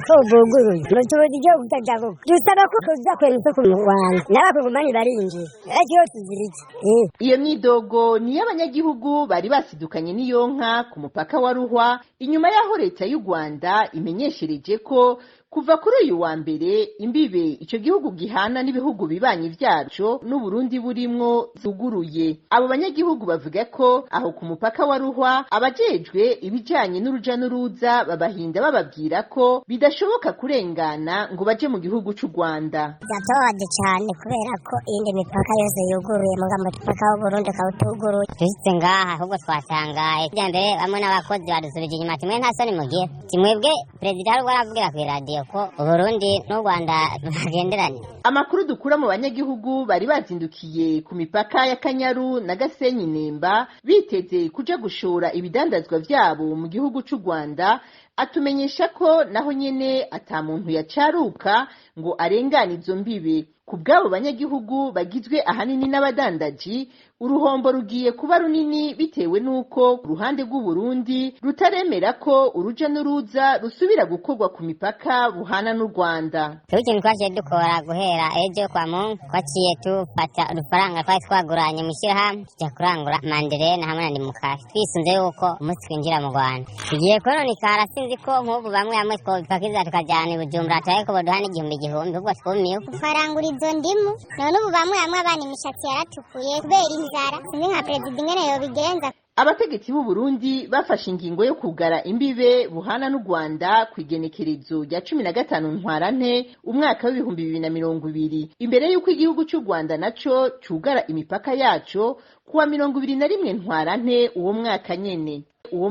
Ko buguruye mutubuza igihugu kutajabuka, dusaba ko kuza kwera isoko mu Rwanda n'abakongomani barinjiye, ariko tuzira iki? Iyo myidogo ni iy'abanyagihugu bari basidukanye n'iyonka ku mupaka wa Ruhwa, inyuma y'aho leta y'u Rwanda imenyeshereje ko kuva kuri uyu wa mbere imbibe ico gihugu gihana n'ibihugu bibanyi vyaco n'Uburundi burimwo zuguruye. Abo banyagihugu bavuga ko aho ku mupaka wa Ruhwa abajejwe ibijanye n'uruja n'uruza babahinda bababwira ko bidashoboka kurengana ngo baje mu gihugu c'u Rwanda. Byatubabaje cyane kubera ko iyindi mipaka yose yuguruye, muga mupaka w'Uburundi ukaba utuguruye. Dushitse ngaha ahubwo twatangaye. Bya mbere bamwe n'abakozi badusubije inyuma, timwe nta soni mugira, timwebwe perezida hari ubwo aravugira kw'iradiyo ko Uburundi n'u Rwanda bagenderanye. Amakuru dukura mu banyagihugu bari bazindukiye ku mipaka ya Kanyaru na Gasenyi Nemba biteze kuja gushora ibidandazwa vyabo mu gihugu c'u Rwanda atumenyesha ko naho nyene ata muntu yacaruka ngo arengane izo mbibe. Ku bw'abo banyagihugu bagizwe ahanini n'abadandaji, uruhombo rugiye kuba runini bitewe n'uko ku ruhande rw'Uburundi rutaremera ko uruja n'uruza rusubira gukorwa ku mipaka buhana n'u Rwanda. Twebwe ikintu twaciye dukora guhera ejo kwa Mungu, twaciye dufata udufaranga twari twaguranye mw'ishirahamwe, tuja kurangura manderena hamwe na ndimukasi, twisunze yuko umunsi twinjira mu Rwanda tugiye kononekara. Sinzi ko nk'ubu bamwe bamwe twobipakiza tukajana i Bujumbura, turabe ko boduha n'igihumbi igihumbi, ahubwo twumiwe. Twarangura izo ndimu, none ubu bamwe bamwe abana imishatsi yaratukuye kubera inzara. Sinzi nka perezida ingene yobigenza. Abategetsi b'u Burundi bafashe ingingo yo kugara imbibe buhana n'u Rwanda ku igenekerezo rya 15 Ntwarante umwaka w'2020, imbere y'uko igihugu c'u Rwanda naco cugara imipaka yaco kuwa 21 Ntwarante uwo mwaka nyene. Uwo